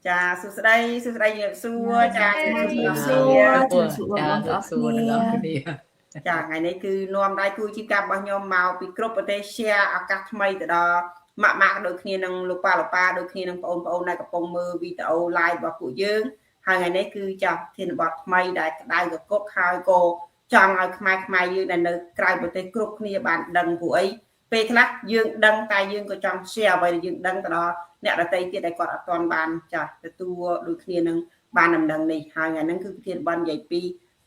ចាសួស្តីសួស្តីជំរាបសួរចាជំរាបសួរ ជំរាបសួរបងប្អូន សួរទាំងអស់គ្នា ចាថ្ងៃនេះគឺនាំដៃគូជីវកម្មរបស់ខ្ញុំមកពីគ្រប់ប្រទេស share ឱកាសថ្មីទៅដល់ម៉ាក់ម៉ាក់ដូចគ្នានឹងលោកប៉ាលោកប៉ាដូចគ្នានឹងបងប្អូនដែលកំពុងមើលវីដេអូ live របស់ពួកយើងហើយថ្ងៃនេះគឺចាធានបទថ្មីដែលក្តៅកគុកហើយក៏ចង់ឲ្យខ្មែរខ្មែរយើងដែលនៅក្រៅប្រទេសគ្រប់គ្នាបានដឹងពួកអីពេលខ្លះយើងដឹងតែយើងក៏ចង់ share អ្វីដែលយើងដឹងទៅដល់អ្នកដទៃទៀតដែលគាត់អត់ទាន់បានចាទទួលដូចគ្នានឹងបានដំណឹងនេះហើយថ្ងៃហ្នឹងគឺប្រធានបទនិយាយពី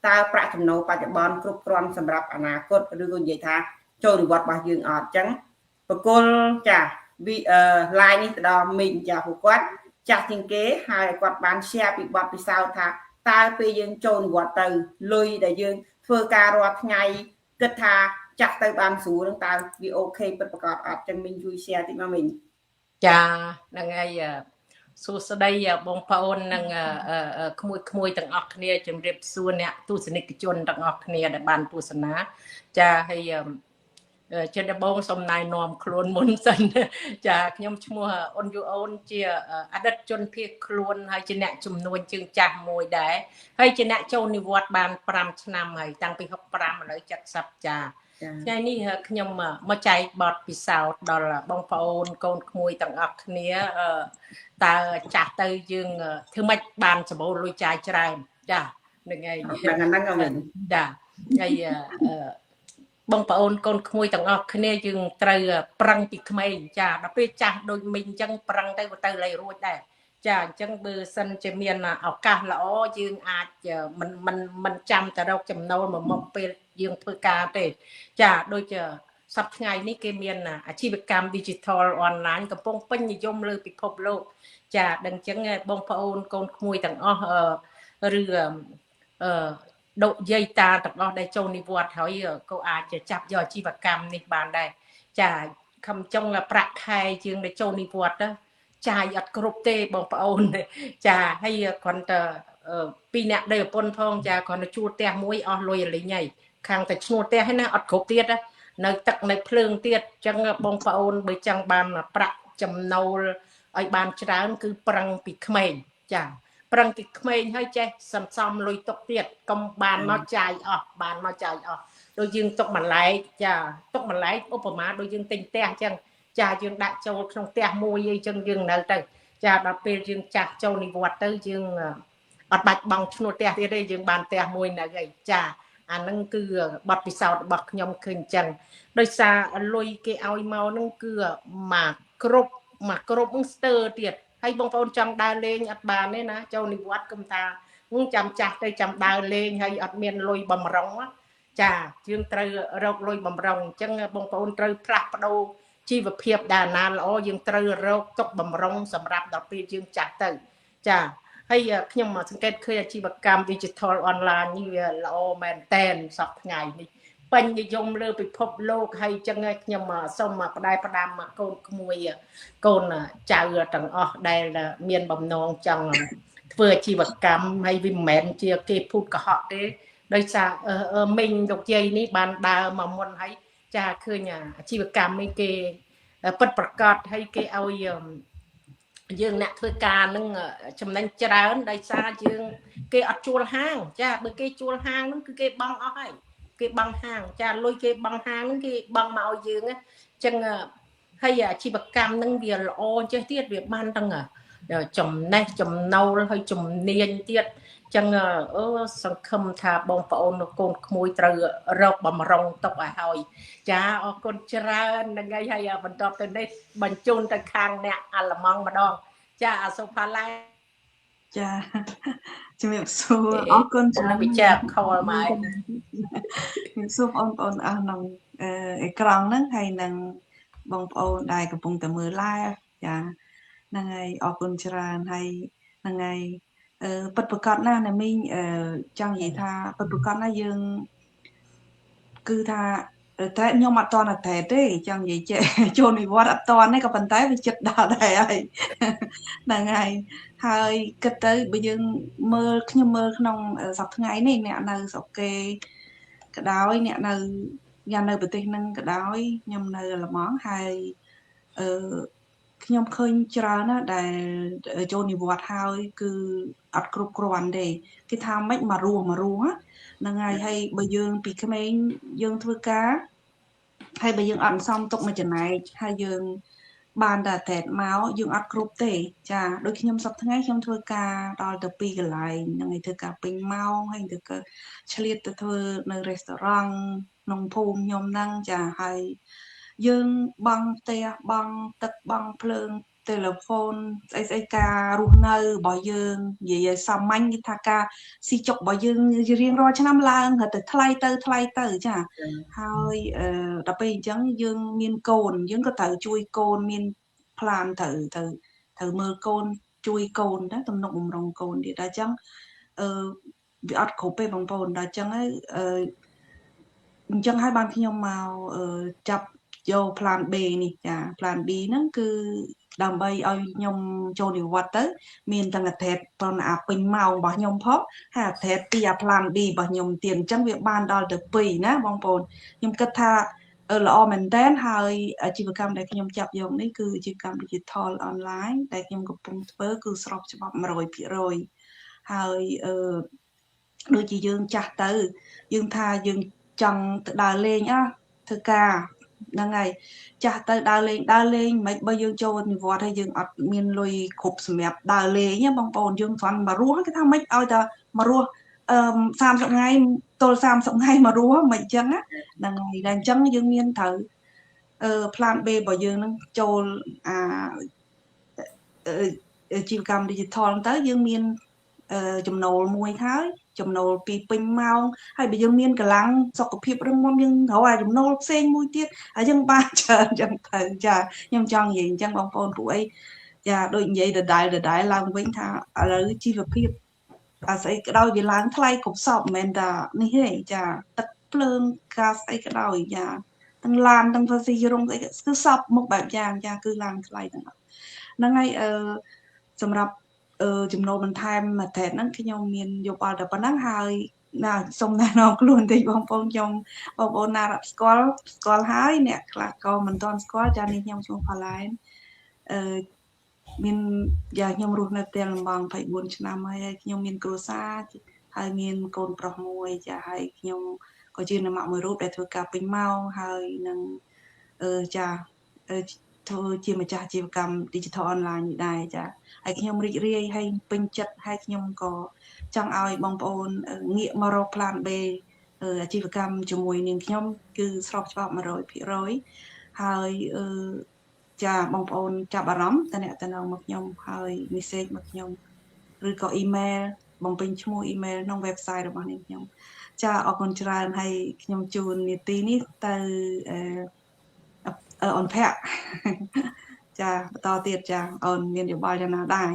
តើប្រាក់ចំណូលបច្ចុប្បន្នគ្រប់គ្រាន់សម្រាប់អនាគតឬក៏និយាយថាចូលនិវត្តន៍របស់យើងអត់អញ្ចឹងបកគលចាវីអឺ line នេះទៅដល់មីងចាពួកគាត់ចាស់ជាងគេហើយគាត់បាន share ពីបទពិសោធន៍ថាតើពេលយើងចូលនិវត្តន៍ទៅលុយដែលយើងធ្វើការរាល់ថ្ងៃគិតថាចាស់ទៅបានស្រួលនឹងតើវា OK ពិតប្រាកដអត់ចឹងមីងជួយ share តិចមកមីង ចាហ្នឹងហើយសួស្តីបងប្អូននិងក្មួយក្មួយទាំងអស់គ្នាជំរាបសួរអ្នកទស្សនិកជនទាំងអស់គ្នាដែលបានទស្សនាចាហើយជាដំបូងសូមណែនាំខ្លួនមុនសិនចាខ្ញុំឈ្មោះអ៊ុនយូអូនជាអតីតជនភៀសខ្លួនហើយជាអ្នកជំនួញជើងចាស់មួយដែរហើយជាអ្នកចូលនិវត្តន៍បាន5ឆ្នាំហើយតាំងពី65ឥឡូវ70ចាថ្ងៃនេះខ្ញុំមកចែកបទពិសោធន៍ដល់បងប្អូនកូនក្មួយទាំងអស់គ្នាតើចាស់ទៅយើងធ្វើម៉េចបានសម្បូរលុយចាយច្រើនចាហ្នឹងហើយ ហ្នឹងហ្នឹង ចាហើយបងប្អូនកូនក្មួយទាំងអស់គ្នាយើងត្រូវប្រឹងពីក្មេងចាដល់ពេលចាស់ដូចមីងអញ្ចឹងប្រឹងទៅក៏ទៅលែងរួចដែរចាអញ្ចឹងបើសិនជាមានឱកាសល្អយើងអាចមិនមិនមិនចាំតែរកចំណូលមកមុខពេលយើងធ្វើការទេចាដូចជាសប្តាហ៍ថ្ងៃនេះគេមានអាជីវកម្ម digital online កំពុងពេញនិយមលើពិភពលោកចាដឹងអញ្ចឹងបងប្អូនកូនក្មួយទាំងអស់ឬអឺលោកយាយតាទាំងអស់ដែលចូលនិវត្តន៍ហើយក៏អាចចាប់យកអាជីវកម្មនេះបានដែរចាខំចុងប្រាក់ខែជាងដែលចូលនិវត្តន៍ចាយអត់គ្រប់ទេបងប្អូនចាហើយគ្រាន់តែពីរអ្នកដីប្រពន្ធផងចាគ្រាន់តែជួលផ្ទះមួយអស់លុយអលីងហើយខាងតែឈ្នួលផ្ទះហ្នឹងណាអត់គ្រប់ទៀតនៅទឹកនៅភ្លើងទៀតអញ្ចឹងបងប្អូនបើចង់បានប្រាក់ចំណូលឲ្យបានច្រើនគឺប្រឹងពីក្មេងចាប្រឹងពីក្មេងហើយចេះសន្សំលុយទុកទៀតកុំបានមកចាយអស់បានមកចាយអស់ដូចយើងទុកម្លែកចាទុកម្លែកឧបមាដូចយើងទិញផ្ទះអញ្ចឹងចាយើងដាក់ចូលក្នុងផ្ទះមួយអីចឹងយើងនៅទៅចាដល់ពេលយើងចាស់ចូលនិវត្តន៍ទៅយើងអត់បាច់បង់ឈ្នួលផ្ទះទៀតទេយើងបានផ្ទះមួយនៅអីចាអាហ្នឹងគឺបទពិសោធន៍របស់ខ្ញុំឃើញអញ្ចឹងដោយសារលុយគេឲ្យមកហ្នឹងគឺមកគ្រប់មកគ្រប់ហ្នឹងស្ទើរទៀតហើយបងប្អូនចង់ដើរលេងអត់បានទេណាចូលនិវត្តន៍គុំថាចាំចាស់ទៅចាំដើរលេងហើយអត់មានលុយបំរុងចាយើងត្រូវរកលុយបំរុងអញ្ចឹងបងប្អូនត្រូវផ្លាស់ប្ដូរជីវភាពដែលណាល្អយើងត្រូវរកទុកបំរុងសម្រាប់ដល់ពេលយើងចាស់ទៅចាហើយខ្ញុំសង្កេតឃើញអាជីវកម្ម digital online នេះវាល្អមែនតែនសពថ្ងៃនេះពេញនិយមលើពិភពលោកហើយអញ្ចឹងខ្ញុំសូមផ្ដែផ្ដាំកូនក្មួយកូនចៅទាំងអស់ដែលមានបំណងចង់ធ្វើអាជីវកម្មហើយវាមិនមែនជាគេភូតកុហកទេដោយសារមីងលោកយាយនេះបានដើរមកមុនហើយចាឃើញអាជីវកម្មនេះគេពិតប្រកបហើយគេឲ្យយើងអ្នកធ្វើការនឹងចំណេញច្រើនដោយសារយើងគេអត់ជួលហាងចាបើគេជួលហាងហ្នឹងគឺគេបង់អស់ហើយគេបង់ហាងចាលុយគេបង់ហាងហ្នឹងគេបង់មកឲ្យយើងអញ្ចឹងហើយអាជីវកម្មហ្នឹងវាល្អចេះទៀតវាបានទាំងចំណេះចំណូលហើយជំនាញទៀតចឹងអឺសង្ឃឹមថាបងប្អូនកូនក្មួយត្រូវរកបំរុងទុកឲ្យហើយចាអរគុណច្រើនហ្នឹងហើយហើយបន្តទៅនេះបញ្ជូនទៅខាងអ្នកអាល្លឺម៉ង់ម្ដងចាអសុផាឡែ ចាជំរាបសួរអរគុណច្រើនវិចារខលមក ជំរាបសួរបងប្អូនអស់ក្នុងអេក្រង់ហ្នឹងហើយនឹងបងប្អូនដែលកំពុងតែមើល live ចាហ្នឹងហើយអរគុណច្រើនហើយហ្នឹងហើយអឺពិតប្រកបណាស់ណាមីងអឺចង់និយាយថាពិតប្រកបណាស់យើងគឺថាតែខ្ញុំអត់តន់តែទេចង់និយាយចេះចូលនិវត្តន៍អត់តន់ទេក៏ប៉ុន្តែវាចិត្តដល់ដែរហើយហ្នឹងហើយហើយគិតទៅបើយើងមើលខ្ញុំមើលក្នុងសប្តាហ៍ថ្ងៃនេះអ្នកនៅស្រុកគេក៏ដោយអ្នកនៅយ៉ាងនៅប្រទេសហ្នឹងក៏ដោយខ្ញុំនៅអាល្លឺម៉ង់ហើយអឺ ខ្ញុំឃើញច្រើនណាស់ដែលចូលនិវត្តន៍ហើយគឺអត់គ្រប់គ្រាន់ទេគេថាម៉េចមករស់មករស់ហ្នឹងហើយហើយបើយើងពីក្មេងយើងធ្វើការហើយបើយើងអត់សំទុកមួយចំណែកហើយយើងបានតែតែមកយើងអត់គ្រប់ទេចាដូចខ្ញុំសប្តាហ៍ថ្ងៃខ្ញុំធ្វើការដល់ទៅ2កន្លែងហ្នឹងហើយធ្វើការពេញម៉ោងហើយទៅឆ្លៀតទៅធ្វើនៅរេស្តូរ៉ង់ក្នុងភូមិខ្ញុំហ្នឹងចាហើយយើងបង់ផ្ទះបង់ទឹកបង់ភ្លើងទូរហ្វូនស្អីស្អីការរស់នៅរបស់យើងនិយាយសាមញ្ញគេថាការស៊ីចុករបស់យើងរៀងរាល់ឆ្នាំឡើងរត់ទៅថ្លៃទៅថ្លៃទៅចាហើយដល់ពេលអញ្ចឹងយើងមានកូនយើងក៏ត្រូវជួយកូនមាន plan ត្រូវត្រូវត្រូវមើលកូនជួយកូនណាទំនុកបំរុងកូនទៀតដល់អញ្ចឹងអឺវាអត់គ្រប់ទេបងប្អូនដល់អញ្ចឹងហើយអឺអញ្ចឹងហើយបានខ្ញុំមកចាប់យក plan B នេះចា plan B ហ្នឹងគឺដើម្បីឲ្យខ្ញុំចូលនិវត្តន៍ទៅមានទាំងអថេតប្រណអាពេញម៉ោងរបស់ខ្ញុំផងហើយអថេតពីអា plan B របស់ខ្ញុំទៀតអញ្ចឹងវាបានដល់ទៅ2ណាបងប្អូនខ្ញុំគិតថាល្អមែនតើហើយអាជីវកម្មដែលខ្ញុំចាប់យកនេះគឺអាជីវកម្ម digital online ដែលខ្ញុំកំពុងធ្វើគឺស្របច្បាប់100%ហើយអឺដូចជាយើងចាស់ទៅយើងថាយើងចង់ទៅដើរលេងអ่ะធ្វើការហ្នឹងហើយចាស់ទៅដើរលេងដើរលេងមិនបើយើងចូលនិវត្តន៍ហើយយើងអត់មានលុយគ្រប់សម្រាប់ដើរលេងណាបងប្អូនយើងគ្រាន់មករស់គេថាមិនឲ្យតែមករស់អឺ30ថ្ងៃទល់30ថ្ងៃមករស់មិនអញ្ចឹងណាហ្នឹងហើយតែអញ្ចឹងយើងមានត្រូវអឺ plan B របស់យើងនឹងចូលអាអាជីវកម្ម digital ទៅយើងមានចំណូលមួយហើយចំណូលពីពេញម៉ោងហើយបើយើងមានកម្លាំងសុខភាពរឹងមាំយើងរកអាចំណូលផ្សេងមួយទៀតហើយយើងបានច្រើនអញ្ចឹងទៅចាខ្ញុំចង់និយាយអញ្ចឹងបងប្អូនពួកអីចាដូចនិយាយដដែលដដែលឡើងវិញថាឥឡូវជីវភាពអាស្អីក៏ដោយវាឡើងថ្លៃគ្រប់សពមិនមែនតានេះទេចាទឹកភ្លើងកាស្អីក៏ដោយចាទាំងឡានទាំងផ្ស៊ីរងស្អីគឺសពមុខបែបយ៉ាងចាគឺឡើងថ្លៃទាំងអស់ហ្នឹងហើយអឺសម្រាប់ចំណូលបន្ថែមមួយថែហ្នឹងខ្ញុំមានយោបល់តែប៉ុណ្ណឹងហើយណាសូមណែនាំខ្លួនតិចបងប្អូនខ្ញុំបងប្អូនណារត់ស្គាល់ស្គាល់ហើយអ្នកខ្លះក៏មិនទាន់ស្គាល់ចានេះខ្ញុំឈ្មោះផាឡែនអឺមានយ៉ាខ្ញុំរស់នៅផ្ទះលំបង24ឆ្នាំហើយខ្ញុំមានគ្រួសារហើយមានកូនប្រុសមួយចាហើយខ្ញុំក៏ជាអ្នកម៉ាក់មួយរូបដែលធ្វើការពេញម៉ោងហើយនឹងអឺចាធ្វើជាម្ចាស់អាជីវកម្ម digital online នេះដែរចាហើយខ្ញុំរីករាយហើយពេញចិត្តហើយខ្ញុំក៏ចង់ឲ្យបងប្អូនងាកមករក plan B អាជីវកម្មជាមួយនាងខ្ញុំគឺស្របច្បាប់100%ហើយអឺចាបងប្អូនចាប់អារម្មណ៍តំណតំណងមកខ្ញុំហើយ message មកខ្ញុំឬក៏ email បំពេញឈ្មោះ email ក្នុង website របស់នាងខ្ញុំចាអរគុណច្រើនហើយខ្ញុំជូននាទីនេះទៅអឺអូនភ័ក្រចាបន្តទៀតចាអូនមានយោបល់យ៉ាងណាដែរ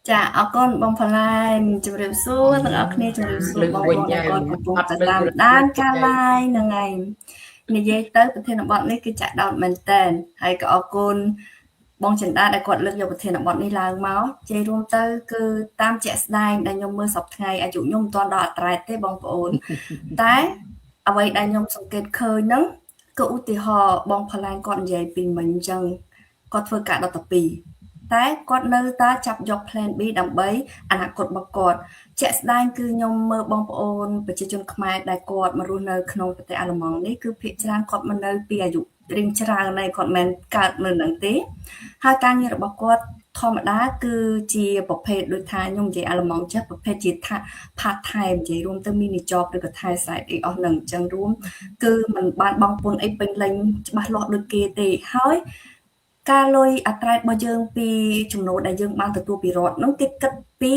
ចាអរគុណបងផល្លែនជម្រាបសួរទាំងអស់គ្នាជម្រាបសួរបងប្អូនដែលគាត់កំពុងតែតាមដានការ live ហ្នឹងហើយនិយាយទៅប្រធានបទនេះគឺចាក់ដោតមែនតើហើយក៏អរគុណបងចិន្តាដែលគាត់លើកយកប្រធានបទនេះឡើងមកជ័យរួមទៅគឺតាមជាក់ស្ដែងដែលខ្ញុំមើលសប្តាហ៍ថ្ងៃអាយុខ្ញុំមិនទាន់ដល់អត្រែតទេបងប្អូនតែអ្វីដែលខ្ញុំសង្កេតឃើញហ្នឹងគឺឧទាហរណ៍បងផល្លែនគាត់និយាយពីមិញអញ្ចឹងគាត់ធ្វើការដល់ទៅ2តែគាត់នៅតែចាប់យក plan B ដើម្បីអនាគតរបស់គាត់ជាក់ស្ដែងគឺខ្ញុំមើលបងប្អូនប្រជាជនខ្មែរដែលគាត់មករស់នៅក្នុងប្រទេសអាល្លឺម៉ង់នេះគឺភាគច្រើនគាត់មកនៅពីអាយុរៀងច្រើនហើយគាត់មិនកើតនៅនឹងទេហើយការងាររបស់គាត់ធម្មតាគឺជាប្រភេទដូចថាខ្ញុំនិយាយអាល្លឺម៉ង់ចេះប្រភេទជាថា part time និយាយរួមទៅ mini job ឬក៏ Teilzeit អីអស់នឹងអញ្ចឹងរួមគឺมันបានបង់ពន្ធអីពេញលេញច្បាស់លាស់ដូចគេទេហើយការលុយអត្រេតរបស់យើងពីចំណូលដែលយើងបានទទួលពីរដ្ឋនោះគេគិតពី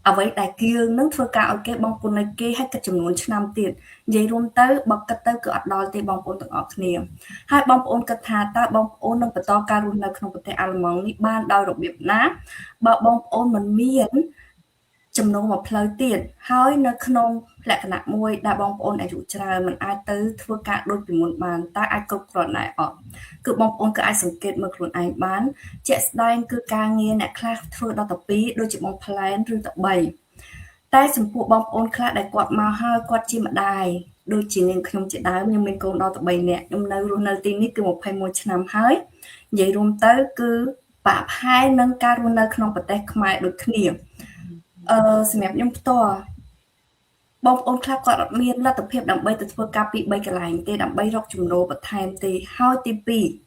អ្វីដែលយើងនឹងធ្វើការឲ្យគេបងពន្ធឲ្យគេឲ្យគិតចំនួនឆ្នាំទៀតនិយាយរួមទៅបើគិតទៅគឺអត់ដល់ទេបងប្អូនទាំងអស់គ្នាហើយបងប្អូនគិតថាតើបងប្អូននឹងបន្តការរស់នៅក្នុងប្រទេសអាល្លឺម៉ង់នេះបានដោយរបៀបណាបើបងប្អូនមិនមានចំណូលមកផ្លូវទៀតហើយនៅក្នុងលក្ខណៈមួយដែលបងប្អូនអាយុច្រើនមិនអាចទៅធ្វើការដូចពីមុនបានតើអាចគ្រប់គ្រាន់ដែរអត់គឺបងប្អូនគឺអាចសង្កេតមើលខ្លួនឯងបានជាក់ស្ដែងគឺការងារអ្នកខ្លះធ្វើដល់ទៅ2ដូចជាបងប្លែនឬទៅ3តែចំពោះបងប្អូនខ្លះដែលគាត់មកហើយគាត់ជាម្ដាយដូចជានាងខ្ញុំជាដើមខ្ញុំមានកូនដល់ទៅ3នាក់ខ្ញុំនៅរស់នៅទីនេះគឺ21ឆ្នាំហើយ និយាយរួមទៅគឺបាក់ផែនឹងការរស់នៅក្នុងប្រទេសខ្មែរដូចគ្នាសម្រាប់ខ្ញុំផ្ទាល់បងប្អូនខ្លះគាត់អត់មានលទ្ធភាពដើម្បីទៅធ្វើការពី3កន្លែងទេដើម្បីរកចំណូលបន្ថែមទេហើយទី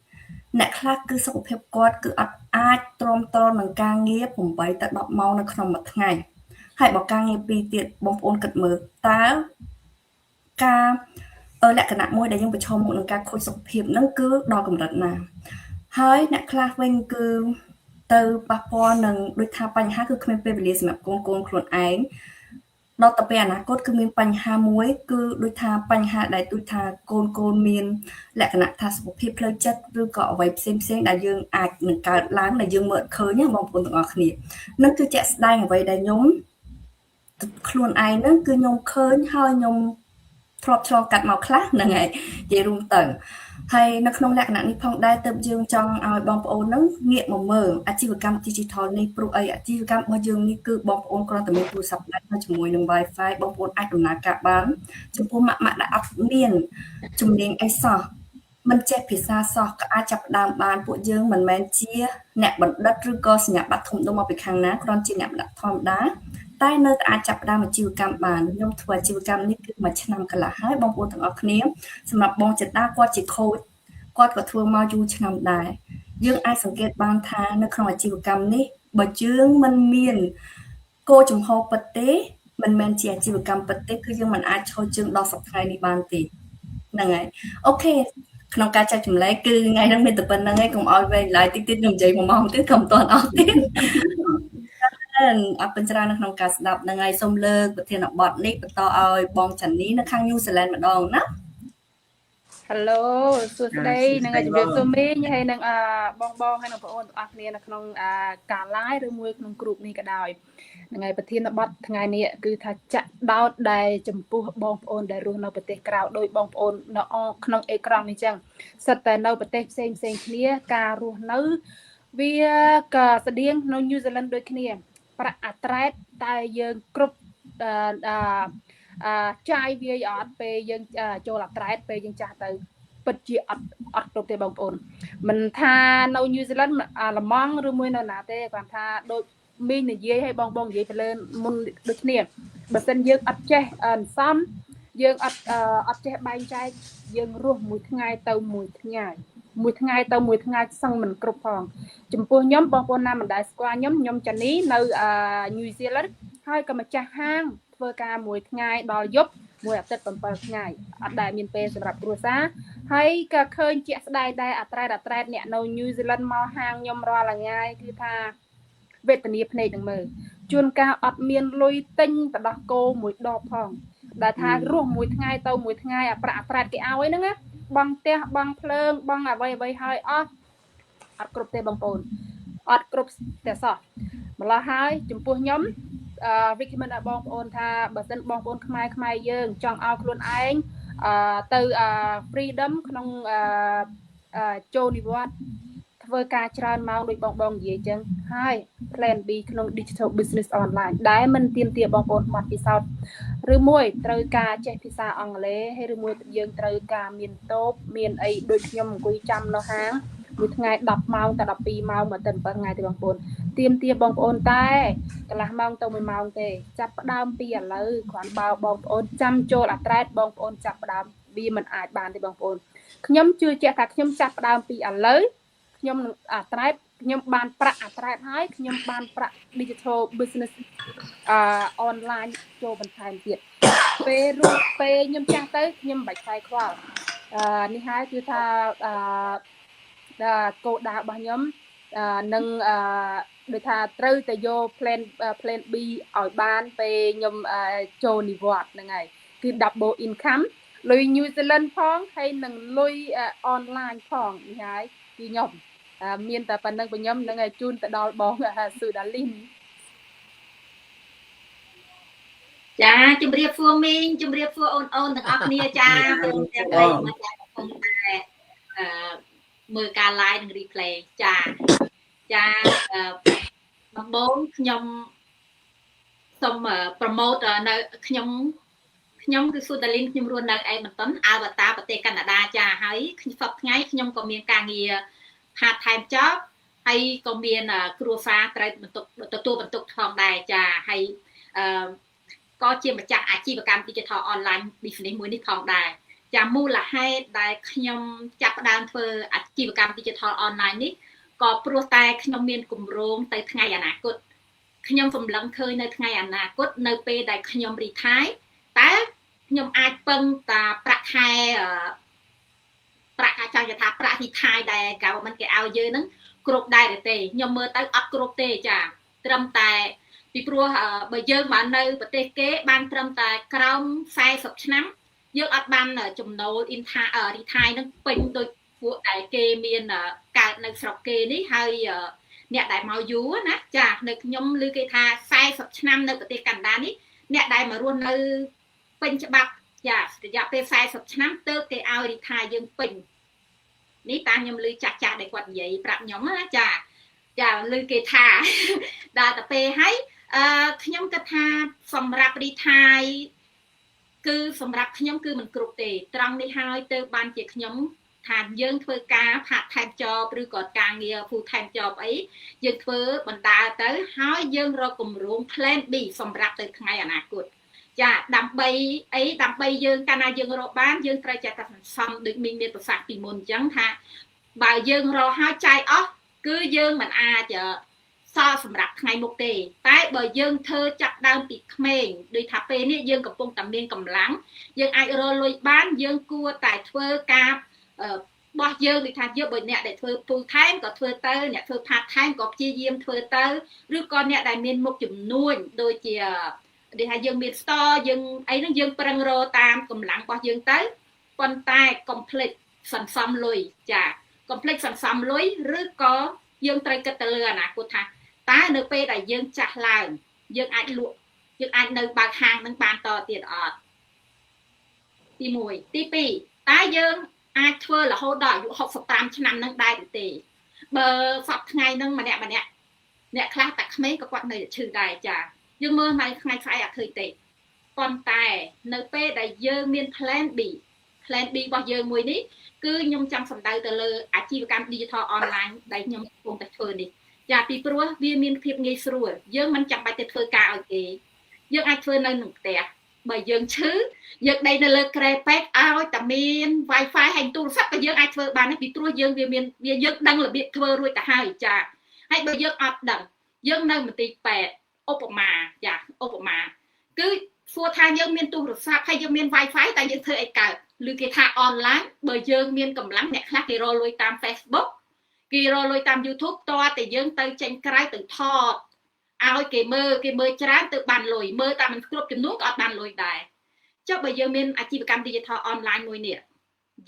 2អ្នកខ្លះគឺសុខភាពគាត់គឺអត់អាចទ្រាំទ្រនឹងការងារ8ទៅ10ម៉ោងនៅក្នុងមួយថ្ងៃហើយបើការងារ2ទៀតបងប្អូនគិតមើលតើការលក្ខណៈមួយដែលយើងប្រឈមមុខនឹងការខូចសុខភាពហ្នឹងគឺដល់កម្រិតណាហើយអ្នកខ្លះវិញគឺទៅប៉ះពាល់នឹងដូចថាបញ្ហាគឺគ្មានពេលវេលាសម្រាប់កូនកូនខ្លួនឯងដល់ទៅពេលអនាគតគឺមានបញ្ហាមួយគឺដូចថាបញ្ហាដែលដូចថាកូនកូនមានលក្ខណៈថាសុខភាពផ្លូវចិត្តឬក៏អ្វីផ្សេងផ្សេងដែលយើងអាចនឹងកើតឡើងដែលយើងមើលឃើញណាបងប្អូនទាំងអស់គ្នានឹងគឺជាក់ស្ដែងអ្វីដែលខ្ញុំខ្លួនឯងហ្នឹងគឺខ្ញុំឃើញហើយខ្ញុំធ្លាប់ឆ្លងកាត់មកខ្លះហ្នឹងហើយនិយាយរួមទៅហើយនៅក្នុងលក្ខណៈនេះផងដែរទើបយើងចង់ឲ្យបងប្អូនហ្នឹងងាកមកមើលអាជីវកម្ម Digital នេះព្រោះអីអាជីវកម្មរបស់យើងនេះគឺបងប្អូនគ្រាន់តែមានទូរស័ព្ទដៃហើយជាមួយនឹង Wi-Fi បងប្អូនអាចដំណើរការបានចំពោះម៉ាក់ម៉ាក់ដែលអត់មានជំនាញអីសោះមិនចេះភាសាសោះក៏អាចចាប់ផ្ដើមបានពួកយើងមិនមែនជាអ្នកបណ្ឌិតឬក៏សញ្ញាបត្រធំដុំមកពីខាងណាគ្រាន់ជាអ្នកបណ្ឌិតធម្មតាតែនៅតែអាចចាប់ផ្ដើមអាជីវកម្មបានខ្ញុំធ្វើអាជីវកម្មនេះគឺមួយឆ្នាំកន្លះហើយបងប្អូនទាំងអស់គ្នាសម្រាប់បងចិតាគាត់ជា coach គាត់ក៏ធ្វើមកយូរឆ្នាំដែរយើងអាចសង្កេតបានថានៅក្នុងអាជីវកម្មនេះបើយើងមិនមានគោលជំហរពិតទេមិនមែនជាអាជីវកម្មពិតទេគឺយើងមិនអាចឈរជើងដល់សប្តាហ៍នេះបានទេហ្នឹងហើយ OK ក្នុងការចែកចម្លែកគឺថ្ងៃហ្នឹងមានតែប៉ុណ្្នឹងឯងកុំឲ្យវែងឡើយតិចតិចខ្ញុំនិយាយ1ម៉ោងទៀតក៏មិនទាន់អស់ទៀតអរគុណច្រើននៅក្នុងការស្ដាប់ហ្នឹងហើយសូមលើកប្រធានបទនេះបន្តឲ្យបងចាន់នីនៅខាង New Zealand ម្ដងណា Hello សួស្តីនឹងជម្រាបសួរមីងហើយនឹងបងបងហើយនឹងបងប្អូនទាំងអស់គ្នានៅក្នុងការ live ឬមួយក្នុងក្រុមនេះក៏ដោយហ្នឹងហើយប្រធានបទថ្ងៃនេះគឺថាចាក់ដោតដែលចំពោះបងប្អូនដែលរស់នៅប្រទេសក្រៅដោយបងប្អូននៅក្នុងអេក្រង់នេះចឹងសិតតែនៅប្រទេសផ្សេងផ្សេងគ្នាការរស់នៅវាក៏ស្តៀងនៅ New Zealand ដូចគ្នាប្រាក់អាត្រែតតែយើងគ្រប់អឺចាយវាយអត់ពេលយើងចូលអាត្រែតពេលយើងចាស់ទៅពិតជាអត់អត់គ្រប់ទេបងប្អូនមិនថានៅ New Zealand អាឡម៉ង់ឬមួយនៅណាទេគាត់ថាដូចមីងនិយាយឲ្យបងបងនិយាយទៅលើមុនដូចគ្នាបើសិនយើងអត់ចេះអន្សំយើងអត់អត់ចេះបែងចែកយើងរស់មួយថ្ងៃទៅមួយថ្ងៃមួយថ្ងៃទៅមួយថ្ងៃសឹងមិនគ្រប់ផងចំពោះខ្ញុំបងប្អូនណាមិនដែលស្គាល់ខ្ញុំខ្ញុំចានីនៅ New Zealand ហើយក៏ម្ចាស់ហាងធ្វើការមួយថ្ងៃដល់យប់មួយអាទិត្យ7ថ្ងៃអត់ដែលមានពេលសម្រាប់គ្រួសារហើយក៏ឃើញជាក់ស្ដែងដែរអាត្រែតអាត្រែតអ្នកនៅ New Zealand មកហាងខ្ញុំរាល់ថ្ងៃគឺថាវេទនាភ្នែកនឹងមើលជួនកាលអត់មានលុយទិញទៅដោះគោមួយដបផងដែលថារស់មួយថ្ងៃទៅមួយថ្ងៃអាប្រាក់អាត្រែតគេឲ្យហ្នឹងណាបងផ្ទះបងភ្លើងបងអ្វីអ្វីហើយអស់អត់គ្រប់ទេបងប្អូនអត់គ្រប់តែសោះម្ល៉េះហើយចំពោះខ្ញុំអឺ recommend ឲ្យបងប្អូនថាបើសិនបងប្អូនខ្មែរខ្មែរយើងចង់ឲ្យខ្លួនឯងអឺទៅ freedom ក្នុងអឺចូលនិវត្តន៍ធ្វើការច្រើនម៉ោងដូចបងបងនិយាយចឹងហើយ plan B ក្នុង digital business online ដែលមិនទាមទារបងប្អូនបទពិសោធន៍ឬមួយត្រូវការចេះភាសាអង់គ្លេសហើយឬមួយយើងត្រូវការមានតូបមានអីដូចខ្ញុំអង្គុយចាំនៅហាងមួយថ្ងៃ10ម៉ោងតែ12ម៉ោងមកទៅ7ថ្ងៃទេបងប្អូនទៀមទាបងប្អូនតែកន្លះម៉ោងទៅ1ម៉ោងទេចាប់ផ្ដើមពីឥឡូវគ្រាន់បើបងប្អូនចាំចូលអាត្រែតបងប្អូនចាប់ផ្ដើមវាមិនអាចបានទេបងប្អូនខ្ញុំជឿជាក់ថាខ្ញុំចាប់ផ្ដើមពីឥឡូវខ្ញុំនឹងអាត្រែតខ្ញុំបានប្រាក់អាត្រែតហើយខ្ញុំបានប្រាក់ digital business អឺ online ចូលបន្ថែមទៀតពេលរួចពេលខ្ញុំចាស់ទៅខ្ញុំមិនបាច់ខ្វាយខ្វល់អឺនេះហើយគឺថាអឺគោលដៅរបស់ខ្ញុំនឹងអឺដូចថាត្រូវតែយក plan B ឲ្យបានពេលខ្ញុំចូលនិវត្តន៍ហ្នឹងហើយគឺ double income លុយ New Zealand ផងហើយនឹងលុយ online ផងនេះហើយគឺខ្ញុំមានតែប៉ុណ្្នឹងខ្ញុំនឹងឲ្យជូនទៅដល់បងស៊ូដាលីន ចាជំរាបសួរមីងជំរាបសួរអូនអូនទាំងអស់គ្នាចាបងទាំងបីមកចាកំពុងតែអឺមើលការ live និង replay ចាចាដំបូងខ្ញុំសូម promote នៅខ្ញុំខ្ញុំគឺស៊ូដាលីនខ្ញុំរស់នៅអេមតុនអាល់បាតាប្រទេសកាណាដាចាហើយសប្តាហ៍ថ្ងៃខ្ញុំក៏មានការងារ part time job ហើយក៏មានគ្រួសារត្រូវបន្ទុកទទួលបន្ទុកផងដែរចាហើយអឺក៏ជាម្ចាស់អាជីវកម្ម digital online business មួយនេះផងដែរចាមូលហេតុដែលខ្ញុំចាប់ផ្ដើមធ្វើអាជីវកម្ម digital online នេះក៏ព្រោះតែខ្ញុំមានគម្រោងទៅថ្ងៃអនាគតខ្ញុំសម្លឹងឃើញនៅថ្ងៃអនាគតនៅពេលដែលខ្ញុំ retire តើខ្ញុំអាចពឹងតាប្រាក់ខែប្រាក់ចង់ថាប្រាក់ retire ដែល government គេឲ្យយើងហ្នឹងគ្រប់ដែរឬទេខ្ញុំមើលទៅអត់គ្រប់ទេចាត្រឹមតែពីព្រោះបើយើងមកនៅប្រទេសគេបានត្រឹមតែក្រោម40ឆ្នាំយើងអត់បានចំណូល inta retire នឹងពេញដូចពួកដែលគេមានកើតនៅស្រុកគេនេះហើយអ្នកដែលមកយូរណាចានៅខ្ញុំឮគេថា40ឆ្នាំនៅប្រទេសកាណាដានេះអ្នកដែលមករស់នៅពេញច្បាប់ចារយៈពេល40ឆ្នាំទើបគេឲ្យ retire យើងពេញនេះតាមខ្ញុំឮចាស់ចាស់ដែលគាត់និយាយប្រាប់ខ្ញុំណាចាចាឮគេថាដល់ទៅពេលហើយអឺខ្ញុំគិតថាសម្រាប់ retire គឺសម្រាប់ខ្ញុំគឺមិនគ្រប់ទេត្រង់នេះហើយទៅបានជាខ្ញុំថាយើងធ្វើការ part time job ឬក៏ការងារ full time job អីយើងធ្វើបណ្ដាទៅហើយយើងរកគម្រោង plan B សម្រាប់ទៅថ្ងៃអនាគតចាដើម្បីអីដើម្បីយើងកាលណាយើងរកបានយើងត្រូវចេះតែសន្សំដូចមីងមានប្រសាសន៍ពីមុនអញ្ចឹងថាបើយើងរកហើយចាយអស់គឺយើងមិនអាចសល់សម្រាប់ថ្ងៃមុខទេតែបើយើងធ្វើចាប់ដើមពីក្មេងដូចថាពេលនេះយើងកំពុងតែមានកម្លាំងយើងអាចរកលុយបានយើងគួរតែធ្វើការបោះយើងដូចថាយើងបើអ្នកដែលធ្វើ full time ក៏ធ្វើទៅអ្នកធ្វើ part time ក៏ព្យាយាមធ្វើទៅឬក៏អ្នកដែលមានមុខជំនួញដូចជាដូចថាយើងមាន store យើងអីហ្នឹងយើងប្រឹងរកតាមកម្លាំងរបស់យើងទៅប៉ុន្តែកុំភ្លេចសន្សំលុយចាកុំភ្លេចសន្សំលុយឬក៏យើងត្រូវគិតទៅលើអនាគតថាតើនៅពេលដែលយើងចាស់ឡើងយើងអាចលក់យើងអាចនៅបើកហាងនឹងបានតទៀតអត់ទី1ទី2តើយើងអាចធ្វើរហូតដល់អាយុ65ឆ្នាំនឹងដែរឬទេបើសប្តាហ៍ថ្ងៃនឹងម្នាក់ម្នាក់អ្នកខ្លះតែក្មេងក៏គាត់នៅតែឈឺដែរចាយើងមើលមកថ្ងៃស្អែកអត់ឃើញទេប៉ុន្តែនៅពេលដែលយើងមាន plan B plan B របស់យើងមួយនេះគឺខ្ញុំចង់សម្ដៅទៅលើអាជីវកម្ម digital online ដែលខ្ញុំកំពុងតែធ្វើនេះចាពីព្រោះវាមានភាពងាយស្រួលយើងមិនចាំបាច់ទៅធ្វើការឲ្យគេយើងអាចធ្វើនៅនឹងផ្ទះបើយើងឈឺយើងដេកនៅលើគ្រែពេទ្យឲ្យតែមាន Wi-Fi ហើយទូរស័ព្ទក៏យើងអាចធ្វើបានដែរពីព្រោះយើងវាមានវាយើងដឹងរបៀបធ្វើរួចទៅហើយចាហើយបើយើងអត់ដឹងយើងនៅមន្ទីរពេទ្យឧបមាចាឧបមាគឺសួរថាយើងមានទូរស័ព្ទហើយយើងមាន Wi-Fi តែយើងធ្វើអីកើតឬគេថា online បើយើងមានកម្លាំងអ្នកខ្លះគេរកលុយតាម Facebook គេរកលុយតាម YouTube តើតែយើងទៅចេញក្រៅទៅថតឲ្យគេមើលគេមើលច្រើនទៅបានលុយមើលតែមិនគ្រប់ចំនួនក៏អត់បានលុយដែរចុះបើយើងមានអាជីវកម្ម digital online មួយនេះ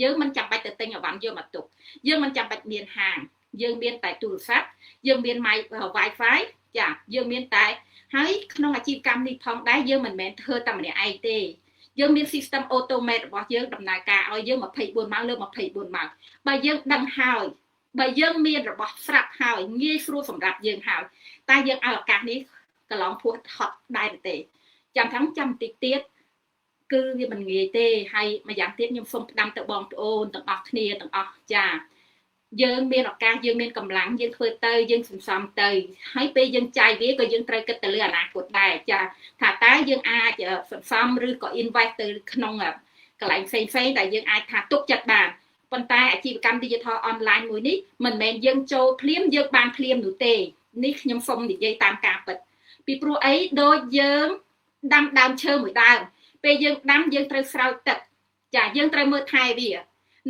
យើងមិនចាំបាច់ទៅទិញអីវ៉ាន់យកមកទុកយើងមិនចាំបាច់មានហាងយើងមានតែទូរស័ព្ទយើងមាន Wi-Fi ចាយើងមានតែហើយក្នុងអាជីវកម្មនេះផងដែរយើងមិនមែនធ្វើតែម្នាក់ឯងទេយើងមាន system automate របស់យើងដំណើរការឲ្យយើង24ម៉ោងលើ24ម៉ោងបើយើងដឹងហើយបើយើងមានរបស់ស្រាប់ហើយងាយស្រួលសម្រាប់យើងហើយតែយើងឲ្យឱកាសនេះកន្លងផួសហត់ដែរទេចាំថាចាំតិចទៀតគឺវាមិនងាយទេហើយម្យ៉ាងទៀតខ្ញុំសូមផ្ដាំទៅបងប្អូនទាំងអស់គ្នាទាំងអស់ចាយើងមានឱកាសយើងមានកម្លាំងយើងធ្វើទៅយើងសន្សំទៅហើយពេលយើងចាយវាក៏យើងត្រូវគិតទៅលើអនាគតដែរចាថាតើយើងអាចសន្សំឬក៏ invest ទៅក្នុងកន្លែងផ្សេងផ្សេងដែលយើងអាចថាទុកចិត្តបានប៉ុន្តែអាជីវកម្ម digital online មួយនេះមិនមែនយើងចូលភ្លាមយើងបានភ្លាមនោះទេនេះខ្ញុំសូមនិយាយតាមការពិតពីព្រោះអីដូចយើងដាំដើមឈើមួយដើមពេលយើងដាំយើងត្រូវស្រោចទឹកចាយើងត្រូវមើលថែវា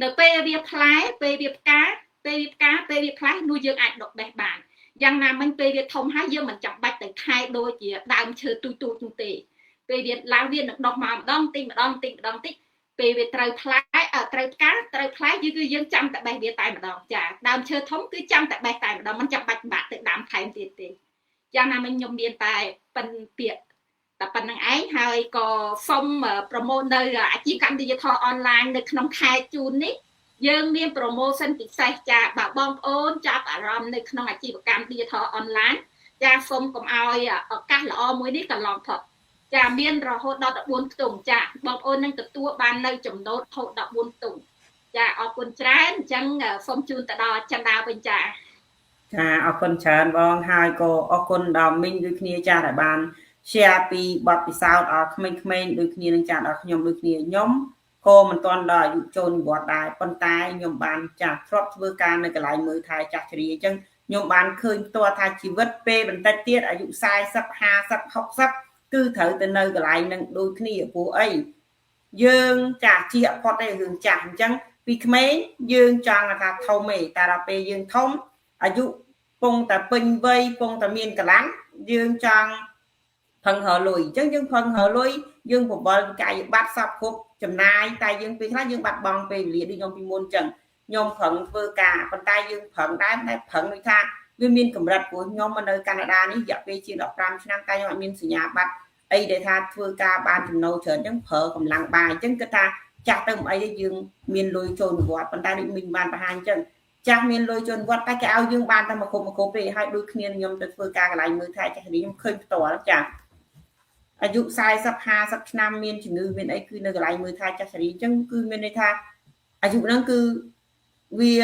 នៅពេលវាផ្លែពេលវាផ្កាពេលវាផ្កាពេលវាផ្លែនោះយើងអាចដកបេះបានយ៉ាងណាមិញពេលវាធំហើយយើងមិនចាំបាច់ទៅថែដូចជាដើមឈើទូចទូចនោះទេពេលវាឡើងវានឹងដុះមកម្ដងតិចម្ដងតិចម្ដងតិចពេលវាត្រូវផ្លែត្រូវផ្កាត្រូវផ្លែគឺយើងចាំតែបេះវាតែម្ដងចាដើមឈើធំគឺចាំតែបេះតែម្ដងមិនចាំបាច់បាក់ទៅដើមថែមទៀតទេយ៉ាងណាមិញខ្ញុំមានតែប៉ិនពាក្យតែប៉ុណ្្នឹងឯងហើយក៏សូម promote នៅអាជីវកម្ម digital online នៅក្នុងខែជូននេះយើងមាន promotion ពិសេសចាបើបងប្អូនចាប់អារម្មណ៍នៅក្នុងអាជីវកម្ម digital online ចាសូមកុំឲ្យឱកាសល្អមួយនេះកន្លងផុតចាមានរហូតដល់14ខ្ទង់ចាបងប្អូននឹងទទួលបាននៅចំណូលរហូតដល់14ខ្ទង់ ចាអរគុណច្រើនអញ្ចឹងសូមជូនទៅដល់ចិន្តាវិញចា ចាអរគុណច្រើនបងហើយក៏អរគុណដល់មីងដូចគ្នាចាដែលបាន share ពីបទពិសោធន៍ដល់ក្មេងៗដូចគ្នានឹងចាដល់ខ្ញុំដូចគ្នាខ្ញុំក៏មិនទាន់ដល់អាយុចូលនិវត្តន៍ដែរប៉ុន្តែខ្ញុំបានចាធ្លាប់ធ្វើការនៅកន្លែងមើលថែចាស់ជរាអញ្ចឹងខ្ញុំបានឃើញផ្ទាល់ថាជីវិតពេលបន្តិចទៀតអាយុ40 50 60គឺត្រូវទៅនៅកន្លែងនឹងដូចគ្នាព្រោះអីយើងចាស់ជាអត់ផុតទេរឿងចាស់អញ្ចឹងពីក្មេងយើងចង់ថាធំឯងតែដល់ពេលយើងធំអាយុពងតែពេញវ័យពងតែមានកម្លាំងយើងចង់ផឹងរលុយអញ្ចឹងយើងផឹងរលុយយើងបបលកាយបាត់សពគ្រប់ចំណាយតែយើងពេលខ្លះយើងបាត់បង់ពេលវេលាដូចខ្ញុំពីមុនអញ្ចឹងខ្ញុំប្រឹងធ្វើការប៉ុន្តែយើងប្រឹងដែរតែប្រឹងដូចថាវាមានកម្រិតព្រោះខ្ញុំមកនៅកាណាដានេះរយៈពេលជាង15ឆ្នាំតែខ្ញុំអត់មានសញ្ញាបត្រអីដែលថាធ្វើការបានចំណូលច្រើនអញ្ចឹងប្រើកម្លាំងបាយអញ្ចឹងគិតថាចាស់ទៅមិនអីទេយើងមានលុយចូលនិវត្តន៍ប៉ុន្តែដូចមីងបានបង្ហាញអញ្ចឹងចាស់មានលុយចូលនិវត្តន៍តែគេឲ្យយើងបានតែមួយគប់មួយគប់ទេហើយដូចគ្នាខ្ញុំទៅធ្វើការកន្លែងមើលថែចាស់នេះខ្ញុំឃើញផ្ទាល់ចាអាយុ40 50ឆ្នាំមានជំងឺមានអីគឺនៅកន្លែងមើលថែចាស់ជរាអញ្ចឹងគឺមានន័យថាអាយុហ្នឹងគឺវា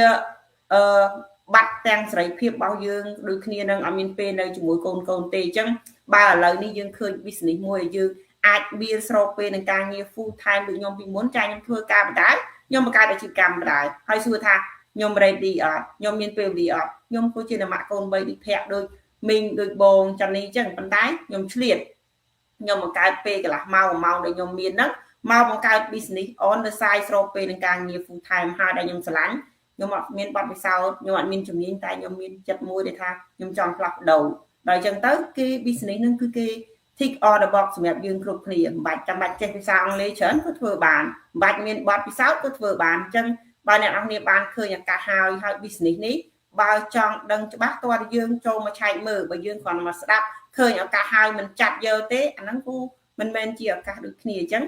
អឺបាត់ទាំងសេរីភាពរបស់យើងដូចគ្នានឹងអត់មានពេលនៅជាមួយកូនកូនទេអញ្ចឹងបើឥឡូវនេះយើងឃើញ business មួយយើងអាចបៀលស្របពេលនឹងការងារ full time ដូចខ្ញុំពីមុនចាខ្ញុំធ្វើការបដៅខ្ញុំបង្កើតអាជីវកម្មបដៅហើយសួរថាខ្ញុំ ready អត់ខ្ញុំមានពេលវេលាអត់ខ្ញុំក៏ជានមៈកូន3ដូចភ័ក្រដូចមីងដូចបងចាន់នេះអញ្ចឹងប៉ុន្តែខ្ញុំឆ្លៀតខ្ញុំបង្កើតពេលកន្លះម៉ោង1ម៉ោងដែលខ្ញុំមានហ្នឹងមកបង្កើត business on the side ស្របពេលនឹងការងារ full time ហើយដែលខ្ញុំស្រឡាញ់ខ្ញុំអត់មានបទពិសោធន៍ខ្ញុំអត់មានជំនាញតែខ្ញុំមានចិត្តមួយដែលថាខ្ញុំចង់ផ្លាស់ប្ដូរដល់អញ្ចឹងទៅគេ business ហ្នឹងគឺគេ tick all the box សម្រាប់យើងគ្រប់គ្នាមិនបាច់ចាំបាច់ចេះភាសាអង់គ្លេសច្រើនក៏ធ្វើបានមិនបាច់មានបទពិសោធន៍ក៏ធ្វើបានអញ្ចឹងបើអ្នកនរគ្នាបានឃើញឱកាសហើយហើយ business នេះបើចង់ដឹងច្បាស់តើយើងចូលមកឆែកមើលបើយើងគ្រាន់តែមកស្ដាប់ឃើញឱកាសហើយមិនចាប់យកទេអាហ្នឹងគូមិនមែនជាឱកាសដូចគ្នាអញ្ចឹង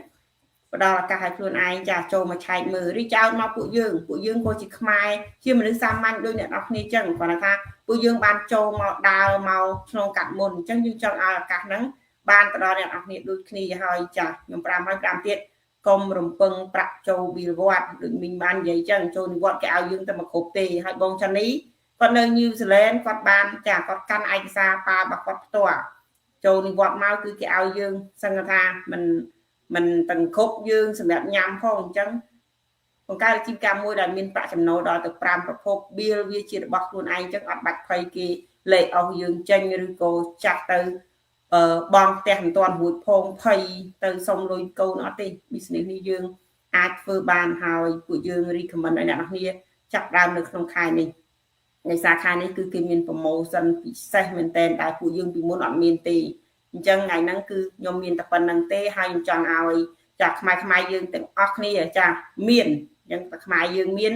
ផ្ដល់ឱកាសឲ្យខ្លួនឯងចាចូលមកឆែកមើលឬចោលមកពួកយើងពួកយើងក៏ជាខ្មែរជាមនុស្សសាមញ្ញដូចអ្នកនរគ្នាអញ្ចឹងគ្រាន់តែថាពួកយើងបានចូលមកដើរមកឆ្លងកាត់មុនអញ្ចឹងយើងចង់ឲ្យឱកាសហ្នឹងបានទៅដល់អ្នកនរគ្នាដូចគ្នាហើយចាខ្ញុំ5ហើយ5ទៀតកុំរំពឹងប្រាក់ចូលបៀលវត្តដូចមីងបាននិយាយចឹងចូលនិវត្តន៍គេឲ្យយើងតែមកគ្រប់ទេហើយបងចានីគាត់នៅញូហ្សេឡង់គាត់បានចាគាត់កាន់ឯកសារប៉ារបស់គាត់ផ្ទាល់ចូលនិវត្តន៍មកគឺគេឲ្យយើងសឹងថាមិនមិនទាំងគ្រប់យើងសម្រាប់ញ៉ាំផងអញ្ចឹងបង្កើតអាជីវកម្មមួយដែលមានប្រាក់ចំណូលដល់ទៅ5ប្រភពបៀលវាជារបស់ខ្លួនឯងអញ្ចឹងអត់បាច់ភ័យគេលេខអស់យើងចេញឬក៏ចាស់ទៅអឺបងផ្ទះមិនទាន់រួចផងភ័យទៅសុំលុយកូនអត់ទេ business នេះយើងអាចធ្វើបានហើយពួកយើង recommend ឲ្យអ្នកនរគ្នាចាប់ដើមនៅក្នុងខែនេះនៃសាខានេះគឺគេមាន promotion ពិសេសមែនតើដែលពួកយើងពីមុនអត់មានទេអញ្ចឹងថ្ងៃហ្នឹងគឺខ្ញុំមានតែប៉ុណ្្នឹងទេហើយខ្ញុំចង់ឲ្យចាខ្មែរខ្មែរយើងទាំងអស់គ្នាចាមានអញ្ចឹងតែខ្មែរយើងមាន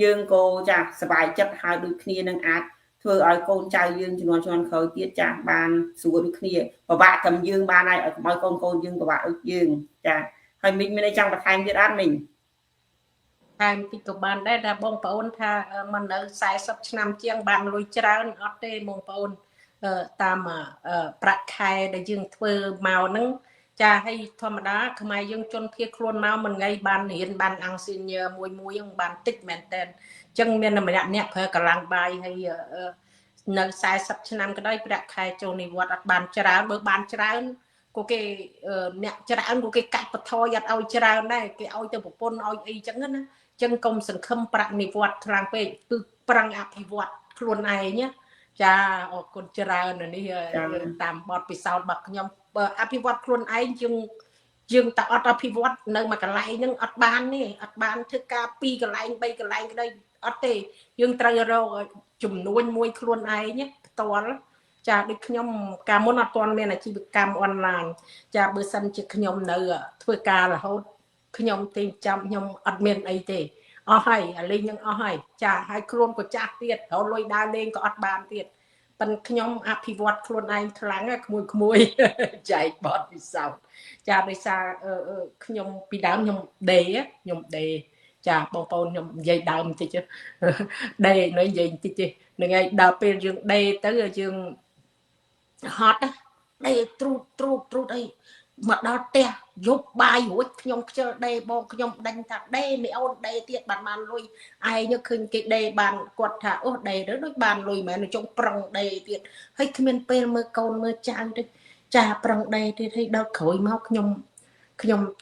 យើងក៏ចាសប្បាយចិត្តហើយដូចគ្នានឹងអាចធ្វើឲ្យកូនចៅយើងជំនាន់ជំនាន់ក្រោយទៀតចាបានស្រួលដូចគ្នាពិបាកតែយើងបានហើយឲ្យកុំឲ្យកូនកូនយើងពិបាកដូចយើងចាហើយមីងមានអីចង់បន្ថែមទៀតអត់មីង ថែមតិចក៏បានដែរថាបងប្អូនថាមកនៅ40ឆ្នាំជាងបានលុយច្រើនអត់ទេបងប្អូនតាមប្រាក់ខែដែលយើងធ្វើមកហ្នឹងចាហើយធម្មតាខ្មែរយើងជន់ភៀសខ្លួនមកមួយថ្ងៃបានរៀនបានអង្គ senior មួយមួយហ្នឹងបានតិចមែនតើអញ្ចឹងមានតែម្នាក់អ្នកប្រើកម្លាំងបាយហើយនៅ40ឆ្នាំក៏ដោយប្រាក់ខែចូលនិវត្តន៍អត់បានច្រើនបើបានច្រើនក៏គេអ្នកច្រើនក៏គេកាច់បន្ថយអត់ឲ្យច្រើនដែរគេឲ្យទៅប្រពន្ធឲ្យអីចឹងណាចឹងកុំសង្ឃឹមប្រាក់និវត្តន៍ខ្លាំងពេកគឺប្រឹងអភិវឌ្ឍខ្លួនឯងណាចាអរគុណច្រើននេះតាមបទពិសោធន៍របស់ខ្ញុំបើអភិវឌ្ឍខ្លួនឯងយើងយើងតែអត់អភិវឌ្ឍនៅមួយកន្លែងហ្នឹងអត់បានទេអត់បានធ្វើការពីរកន្លែង3កន្លែងក្តីអត់ទេយើងត្រូវរកចំនួនមួយខ្លួនឯងផ្ទាល់ចាដូចខ្ញុំកាលមុនអត់ទាន់មានអាជីវកម្មអនឡាញចាបើសិនជាខ្ញុំនៅធ្វើការរហូតខ្ញុំទេចាំខ្ញុំអត់មានអីទេអស់ហើយអាលេងនឹងអស់ហើយចាហើយខ្លួនក៏ចាស់ទៀតរកលុយដើរលេងក៏អត់បានទៀតប៉ិនខ្ញុំអភិវឌ្ឍខ្លួនឯងខ្លាំងក្មួយក្មួយចែកបទពិសោធន៍ចាដោយសារខ្ញុំពីដើមខ្ញុំដេខ្ញុំដេចាបងប្អូនខ្ញុំនិយាយដើមបន្តិចដេនៅនិយាយបន្តិចទេហ្នឹងហើយដល់ពេលយើងដេទៅយើងហត់ដេទ្រូតទ្រូតទ្រូតអី មកដល់ផ្ទះយប់បាយរួចខ្ញុំខ្ជិលដេបងខ្ញុំដេញថាដេមីអូនដេទៀតបានបានលុយឯងឃើញគេដេបានគាត់ថាអូដេទៅដូចបានលុយមែនចុងប្រឹងដេទៀតហើយគ្មានពេលមើលកូនមើលចៅទេចាប្រឹងដេទៀតហើយដល់ក្រោយមកខ្ញុំ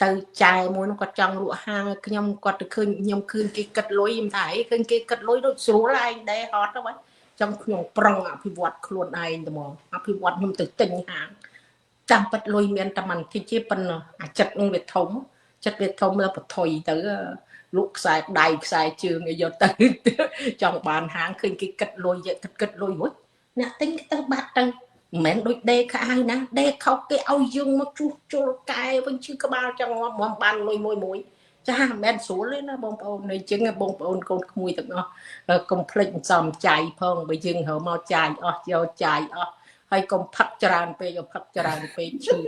ទៅចែមួយនោះគាត់ចង់លក់ហាងឲ្យខ្ញុំគាត់ទៅឃើញខ្ញុំឃើញគេគិតលុយខ្ញុំថាហីឃើញគេគិតលុយដូចស្រួលឯងដេហត់ទៅវិញចង់ខ្ញុំប្រឹងអភិវឌ្ឍខ្លួនឯងតែមកអភិវឌ្ឍខ្ញុំទៅទិញហាងតាមពិតលុយមានតែមិនតិចទេប៉ុន្តែអាចិត្តនឹងវាធំចិត្តវាធំដល់បថុយទៅលក់ខ្សែដៃខ្សែជើងឲ្យយកទៅចង់បានហាងឃើញគេគិតលុយគិតលុយរួចអ្នកទិញទៅបាត់ទៅមិនមែនដូចដេខៅណាដេខោគេឲ្យយើងមកជួសជុលកែវិញឈឺក្បាលចង់ងាប់មកបានលុយមួយមួយចាមិនមែនស្រួលទេណាបងប្អូននៅជាងបងប្អូនកូនក្មួយទាំងអស់កុំភ្លេចសំចាយផងបើយើងរើមកចាយអស់យកចាយអស់ហើយកុំផឹកច្រើនពេកផឹកច្រើនពេកឈឺ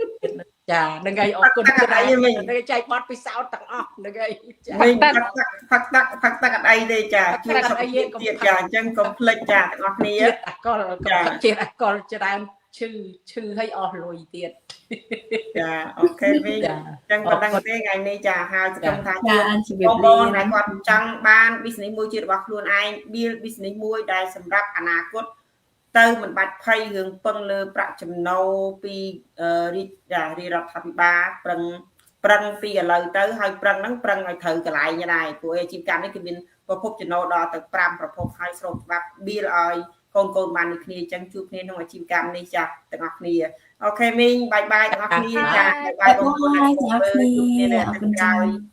ចាហ្នឹងហើយអរគុណច្រើនហ្នឹងចែកបទពិសោធន៍ទាំងអស់ហ្នឹងហើយចាវិញផឹកទឹកផឹកទឹកអត់អីទេចាជួយសុខភាពទៀតចាអញ្ចឹងកុំភ្លេចចាទាំងអស់គ្នាជាតិអាល់កុលកុំផឹកជាតិអាល់កុលច្រើនឈឺឲ្យអស់លុយទៀតចា OK វិញអញ្ចឹងប៉ុណ្ណឹងទេថ្ងៃនេះចាហើយសង្ឃឹមថាជួបបងប្អូនដែលគាត់ចង់បាន business មួយជារបស់ខ្លួនឯង build business មួយដែលសម្រាប់អនាគតទៅមិនបាច់ភ័យរឿងពឹងលើប្រាក់ចំណូលពីរាជរដ្ឋាភិបាលប្រឹងពីឥឡូវទៅហើយប្រឹងហ្នឹងប្រឹងឲ្យត្រូវកន្លែងដែរព្រោះអាជីវកម្មនេះគឺមានប្រភពចំណូលដល់ទៅ5ប្រភពហើយស្របច្បាប់បៀលឲ្យកូនបានដូចគ្នាអញ្ចឹងជួបគ្នាក្នុងអាជីវកម្មនេះចាទាំងអស់គ្នា OK មីង bye bye ទាំងអស់គ្នាចា bye bye បងប្អូនទាំងអស់គ្នាអរគុណចា៎